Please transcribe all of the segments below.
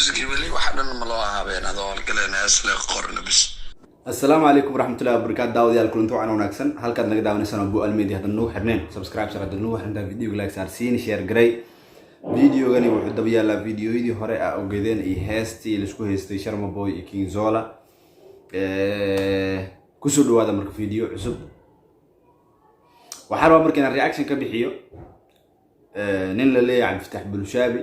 Muusigii weli waxa dhan ma loo habeen, adoo howlgaleen, heesle qorna bis. Asalaamu calaykum waraxmatullahi wabarakaatu. Daawadayaal, kulanti wacan wanaagsan. Halkaad naga daawanaysaan waa Bu-al Media. Haddaad nagu xirneen, subscribe sar. Haddaad nagu xirntaa, videoga like saar, siina share garay. Videogani wuxuu daba yaallaa videoyadii hore a ogeedeen iyo heestii laisku haystay Sharma Boy iyo King Zola. Kusoo dhawaada marka video cusub. Waxaa rabaa marka inaan reaction ka bixiyo nin la leeyahay Cabdifatax Bulshaabi,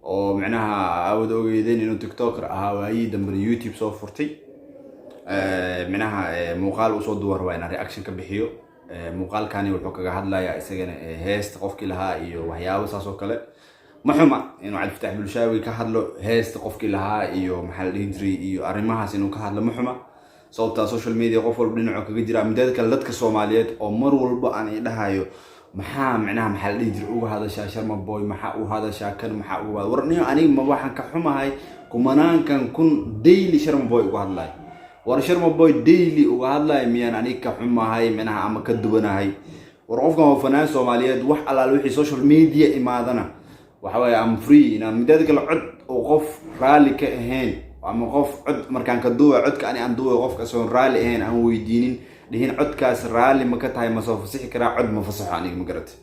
oo micnaha aawada ogeedeen inuu TikToker ahaa, waayihii dambena YouTube soo furtay. Micnaha muuqaal usoo duwa rabaa inaan reaction ka bixiyo. Muuqaalkani wuxuu kaga hadlayaa isagana heesta qofkii lahaa iyo waxyaabo saas oo kale. Ma xuma inuu Cabdifatax Bulshaawi ka hadlo heesta qofkii lahaa iyo maxaa la dhihi jiray iyo arrimahaas inuu ka hadlo, ma xuma, sababtaa social media qof walba dhinaco kaga jira. Mideeda kale, dadka Soomaaliyeed oo mar walba aan idhahayo, "Maxaa micnaha maxaa la dhihi jiray uga hadashaa Sharma Boy? Maxaa u hadashaa kan? Maxaa uga war?" Niyo, aniga ma waxaan ka xumahay kumanaankan kun daily Sharma Boy uga hadlayo. War, Sharma Boy daily uga hadlayo miyaan aniga ka xumahay micnaha ama ka duwanahay? War, qofkan waa fanaan Soomaaliyeed. Wax allaale wixii social media imaadana waxa waaye am free inaan. Mideeda kale, cod oo qof raalli ka ahayn ama qof cod markaan ka duuba, codka ani aan duubay, qofka isagoon raalli ahayn aan weydiinin, dhihin, "Codkaas raalli ma ka tahay? Ma soo fasixi karaa?" Cod ma fasaxo aniga, ma garatay?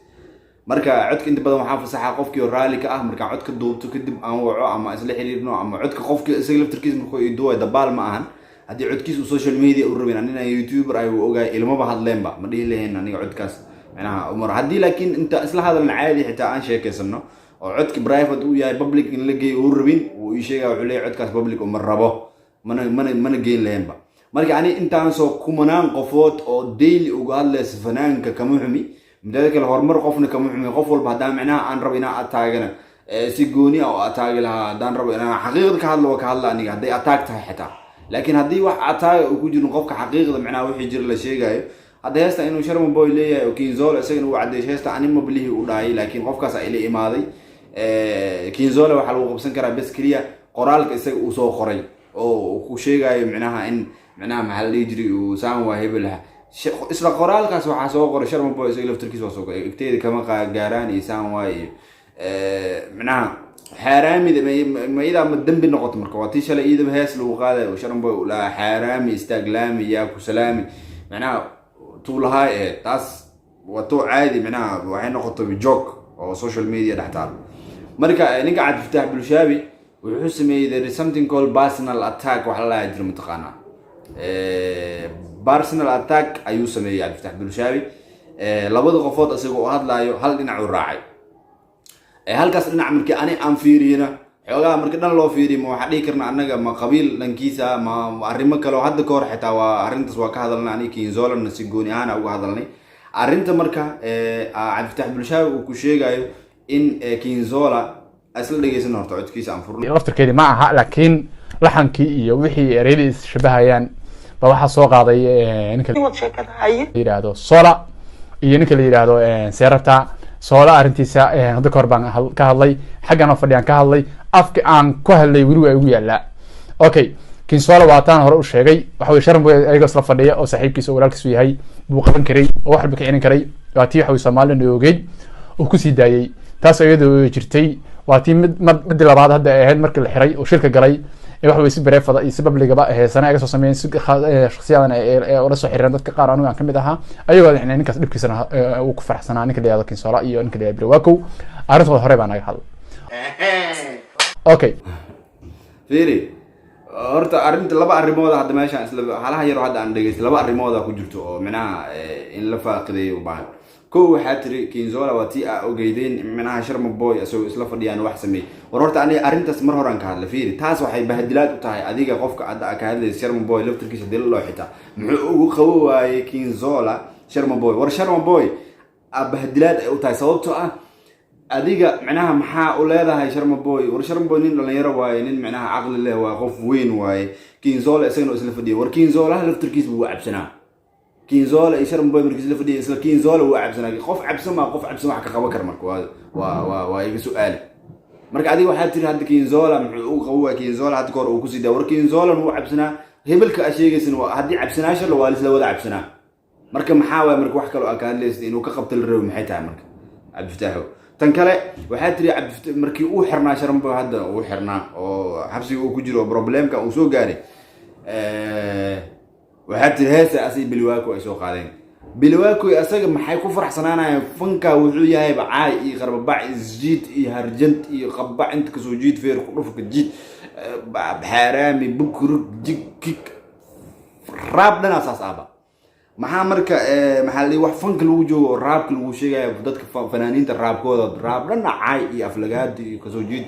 Marka codka inta badan waxaa fasaxaa qofkii oo raalli ka ah. Markaan cod ka duubto kadib aan waco ama isla xiriirno, ama codka qofki isaga laftarkiisa markuu i duubay, dabaal ma ahan. Haddii codkiis uu social media u rabin, anina YouTuber ay uu ogaay, ilmaba hadleenba ma dhihi lahayn aniga codkaas micnaha umar. Haddii laakiin inta isla hadalna caadi xitaa aan sheekeysano oo codki private uu yahay, public in la geeyo uu rabin, wuu ii sheegaya, wuxuu leeyahay, "Codkaas public uma rabo," mana geyn lahaynba. Marka ani intaasoo kumanaan qofood oo daily uga hadlaysa fanaanka kama xumi. Mideeda kale, horumar qofna kama xumi. Qof walba haddaan micnaha aan rabo inaan ataagana, si gooni ah oo ataagi lahaa. Haddaan rabo inaan xaqiiqda ka hadlo, waa ka hadla aniga, hadday attack tahay xitaa. Laakiin haddii wax ataaga uu ku jirin, qofka xaqiiqda micnaha wixii jira la sheegayo. Hadda heesta inuu Sharma Boy leeyahay oo Kinzola isagana uu caddeysay, heesta ani mablihii u dhahay, laakiin qofkaas ay la imaaday. Kinzola waxaa lagu qabsan karaa bes keliya qoraalka isaga uu soo qoray oo uu ku sheegayo micnaha in micnaha maxaa la dhihi jiray uu saan waa hebelaha. Isla qoraalkaas waxaa soo qoray Sharma Boy, isaga laftarkiisa waa soo qoray, "Egteyda kama gaaraan" iyo saan waay iyo micnaha xaaraamida ma iyadaa ma dembi noqoto. Marka waa tii shalay iyadaba hees lagu qaadayo oo Sharma Boy uu lahaa, "Xaaraami istaag laami yaa ku salaami," micnaha tuu lahaay ahayd. Taas waa tuu caadi, micnaha waxay noqotay joke oo social media dhex taal. Marka ninka Cabdifataax Bulshaabi wuxuu sameeyey, there is something called personal attack, waxa la lahaa jiro, mataqaanaa? Personal attack ayuu sameeyey Cabdifataax Bulshaabi. Labada qofood isagoo u hadlaayo hal dhinac uu raacay. Halkaas dhinac markii ani aan fiiriyena, xoogaha markii dhan loo fiiriyo, ma waxaa dhihi karna annaga ma qabiil dhankiisa ma arrimo kale oo hadda ka hor xitaa waa arrintaas waa ka hadalnay, aniga Kinzolana si gooni ahaan uga hadalnay arrinta. Marka Cabdifataax Bulshaabi uu ku sheegayo in Kinzola, isla dhegeysan horta codkiisa aan furno. Laftirkeedii ma aha, laakiin laxankii iyo wixii ereyadii is shabahayaan ba waxaa soo qaaday ninka la yidhaahdo Sola iyo ninka la yidhaahdo Seerabta Soola. Arrintiisa hadda kahor baan ka hadlay, xaggan oo fadhiyaan ka hadlay, afka aan ku hadlay weli waa igu yaalaa. Okay, Kinsola waa taan hore u sheegay. Waxa weye Sharma ayagoo isla fadhiya oo saaxiibkiisa oo walaalkiisu yahay buu qaban karay oo wax walba ka celin karay. Waa tii waxa weye Soomaalina ogeyd uu kusii daayey. Taas iyadoo jirtay, waa tii mid midii labaad hadda ay ahayd markii la xiray oo shirka galay ee waxa weye si private iyo si public-gaba heesana ay ka soo sameeyeen, si shakhsiyadan ay ula soo xiriireen dadka qaar, anigu aan kamid ahaa, ayagoo yani ninkaas dhibkiisana uu ku faraxsanaa, ninka la yihahdo Kinsola iyo ninka la yihahdo Biriwakow. Arrintooda hore baa naga hadlay. Okay. Fiiri horta arrinta, laba arrimooda hadda meeshaan isla halaha yaroo hadda aan dhegeystay, laba arrimooda ku jirto oo micnaha in la faaqideeyo u baahan. Kow, waxaa tiri Kinzola waa tii aa ogeydeen micnaha Sharma Boy isagoo isla fadhiyaan wax sameeyey. War horta, aniga arrintaas mar horaan ka hadlay. Fiiri, taas waxay bahdilaad u tahay adiga qofka hadda aa ka hadlaysa, Sharma Boy laftarkiisa. Dila loo xitaa muxuu ugu qabo waayey Kinzola Sharma Boy? War, Sharma Boy aa bahdilaad ay u tahay, sababtoo ah adiga micnaha maxaa u leedahay Sharma Boy? War, Sharma Boy nin dhalinyaro waaye, nin micnaha caqli leh waaye, qof weyn waaye. Kinzola isagana isla fadhiya. War, Kinzolaha laftarkiisa wuu cabsanaa. Kinzola iyo Sharma Boy markiis la fadhiya, isla Kinzola wuu cabsanaa. Qof cabsan maa qof cabsan wax ka qaban kara? Marka waa iga su-aali. Marka adiga waxaa tiri hadda Kinzola muxuu u qabo waay? Kinzola hadda kahor uu kusii daa. War, Kinzolan wuu cabsanaa, hebelka aa sheegaysan haddii cabsanaasha la waa lisla wada cabsanaa. Marka maxaa waay? Marka wax kaloo aa ka hadlaysa inuu ka qabta la rabo maxay tahay? Marka Cabdifataaxo, Tan kale waxaa tiri Cabdi markii uu xirnaa Sharmaboy, hadda uu xirnaa oo xabsiga uu ku jiro, problemka uu soo gaaray, waxaa tiri heesa asi Bilwaako ay soo qaadeen. Bilwaako asaga maxay ku faraxsanaanayaan? Fanka wuxuu yahay bacaay iyo qarbabac, isjiid iyo harjant iyo qabac, inta kasoo jiid, feer ku dhufka, jiid, xaaraami, bukrug, jig, kik, raab dhanaa saas ahba. Maxaa marka maxaa la wax fanka lagu joogo oo raabka lagu sheegayo, dadka fanaaniinta raabkooda raab dhanna caay iyo aflagaadi iyo kasoo jiid,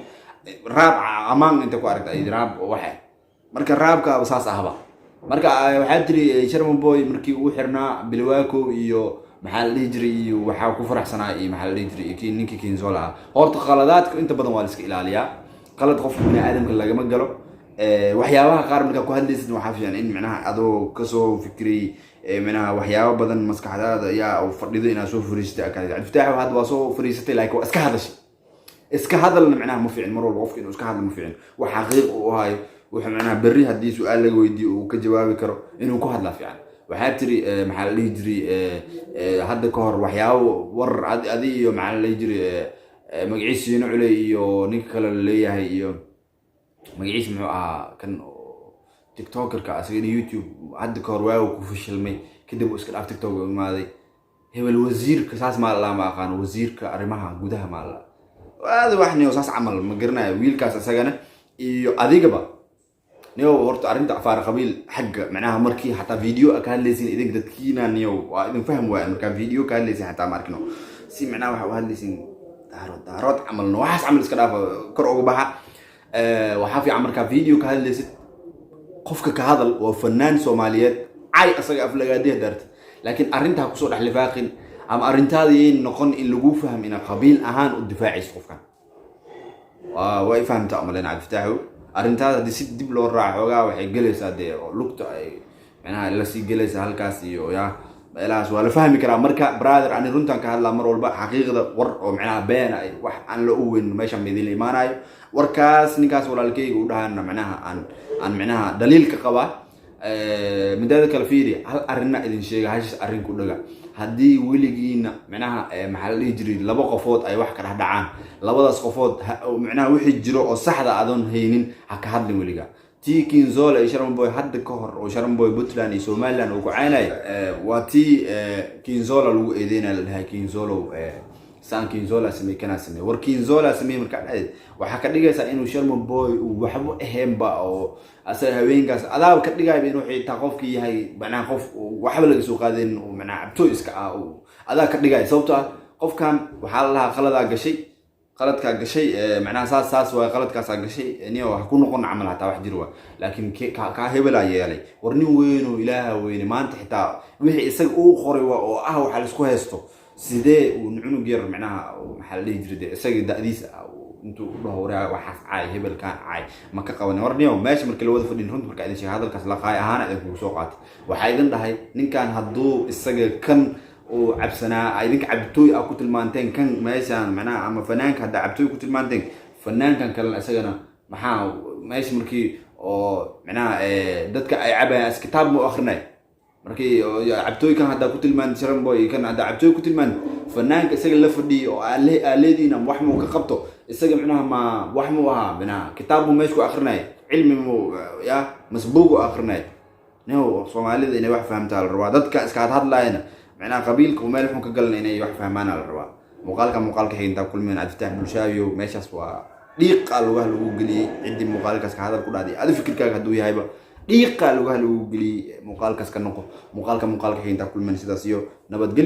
raab amaan inta ku aragta ay raab waxa marka raabka saas ahba. Marka waxaa tiri Sharma Boy markii uu xirnaa Bilwaako iyo maxaa la dhihi jiray iyo waxaa ku faraxsanaa iyo maxaa la dhihi jiray iyo ninkii Kinzola ah. Horta qaladaadka inta badan waa la iska ilaaliyaa. Qalad qofka bini aadamka lagama galo. Waxyaabaha qaar markaa ku hadlaysid waxaa fiican in micnaha adoo kasoo fikiray, micnaha waxyaabo badan maskaxdaada yaa fadhido inaad soo fariisatay. Cabdifataax hadda waa soo fariisatay, laakiin waa iska hadashay. Iska hadalna micnaha ma fiicin. Mar walba qofka inuu iska hadlo ma fiicin. Wax xaqiiq uu ahayo, wuxuu micnaha berri haddii su-aal laga weydiiyo uu ka jawaabi karo inuu ku hadlaa fiican. Waxaa tiri maxaa la dhihi jiray, hadda ka hor waxyaabo war adi iyo maxaa la dhihi jiray, magaciisa Siino Culey iyo ninka kale la leeyahay iyo magaciisa muxuu ahaa, kan TikTokerka asagana YouTube hadda ka hor waagu ku fashilmay, kadib uu iska dhaaf TikTok u imaaday, hebel wasiirka saas maa la ma aqaano, wasiirka arrimaha gudaha maa la aada wax niyo saas camal ma garanayo wiilkaas isagana iyo adigaba niyo. Horta arrinta afaar qabiil xagga macnaha markii xataa video ka hadlaysin idinka dadkiina niyo waa idin fahm waaya. Markaa video ka hadlaysin xataa ma arkino si macnaha waxa u hadlaysin Daarood Daarood camal no, waxaas camal iska dhaafa, kor uga baxa. Waxaa fiican markaa video ka hadlaysid qofka ka hadal waa fanaan Soomaaliyeed, cay asaga aflagaadiya daarta, laakiin arrinta ha kusoo dhex lifaaqin ama arrintaada yay noqon in lagu fahmo inaad qabiil ahaan u difaacayso qofkan. Waa i fahamta umaleyn Cabdifataaxu. Arrintaada haddii si dib loo raaco xoogaa waxay gelaysaa dee lugta ay micnaha lasii gelaysaa halkaas iyo ya meelahaas waa la fahmi karaa. Marka brother, ani runtan ka hadlaa mar walba, xaqiiqda war oo micnaha beena ay wax aan la oweyn meesha midin la imaanayo. Warkaas ninkaas walaalkeyga u dhahana micnaha aan micnaha daliil ka qabaa. Midaada kale fiiri, hal arrinna idin sheega, hashis arrin ku dhaga. Haddii weligiina micnaha maxaa la dhihi jiray, laba qofood ay wax ka dhex dhacaan, labadaas qofood micnaha wixii jiro oo saxda adoon haynin ha ka hadlin weliga. Tii Kinzola iyo Sharmaboy hadda ka hor oo Sharmaboy Puntland iyo Somaliland uu ku caynay, waa tii Kinzola lagu eedeynaya, la dhahay Kinzolo saan, Kinzola samey, kanaa samey. War Kinzola samey markaa dhahdeed waxaa ka dhigaysaa inuu Sharmaboy uu waxba ahaynba oo asaga haweenkaas adaaba ka dhigayba inuu xitaa qofkii yahay macnaha qof waxba laga soo qaadayn uu macnaha cabtooy iska ah uu adaa ka dhigaya. Sababto ah qofkan waxaa la lahaa qaladaa gashay, qaladkaa gashay, macnaha saas saas waay, qaladkaasaa gashay niyo ha ku noqon camal hataa wax jir waa, laakiin kaa hebelaa yeelay. War nin weynoo Ilaaha weyne maanta xitaa wixii isaga uu qoray waa oo ah waxa laisku haysto, sidee uu cunug yar macnaha maxaa la dhihi jiray dee isaga da'diisa ah intuu u dhaho waraa waxaas caay, hebelkaan caay, ma ka qabanin? War niyo meesha markii la wada fadhin, runta markaa idin sheega, hadalkaas laqaay ahaana idinkugu soo qaatay. Waxaa idin dhahay ninkan hadduu isaga kan uu cabsanaa idinka cabtooy a ku tilmaanteen kan meeshaan macnaha ama fanaanka haddaa cabtooy ku tilmaanteen, fanaankan kalena isagana maxaa meesha markii oo macnaha dadka ay cabayaan as kitaab ma u akrinay? Markii cabtooy kan haddaa ku tilmaantay Sharamboy, kan haddaa cabtooy ku tilmaantay, fanaanka isaga la fadhiyay oo aaleediina wax muu ka qabto isaga micnaha ma wax muu ahaa micnaha kitaab buu meesha ku akrinay, cilmi muu ya masbuug u akrinay? Nihow, Soomaalida inay wax fahamtaa la rabaa. Dadka iska hadhadlaayana micnaha qabiilka meel xun ka galan inay wax fahmaana la rabaa. Muuqaalka muuqaalka xigintaa kulmeen. Cabdifatax Bulshaabiyo meeshaas waa dhiiqa lugaha lagu geliyey. Ciddii muuqaalkaas ka hadal ku dhahday, adi fikirkaaga hadduu yahayba dhiiqa lugaha lagu geliyey, muuqaalkaas ka noqo. Muuqaalka muuqaalka xigintaa kulmeen, sidaas iyo nabadgelyo.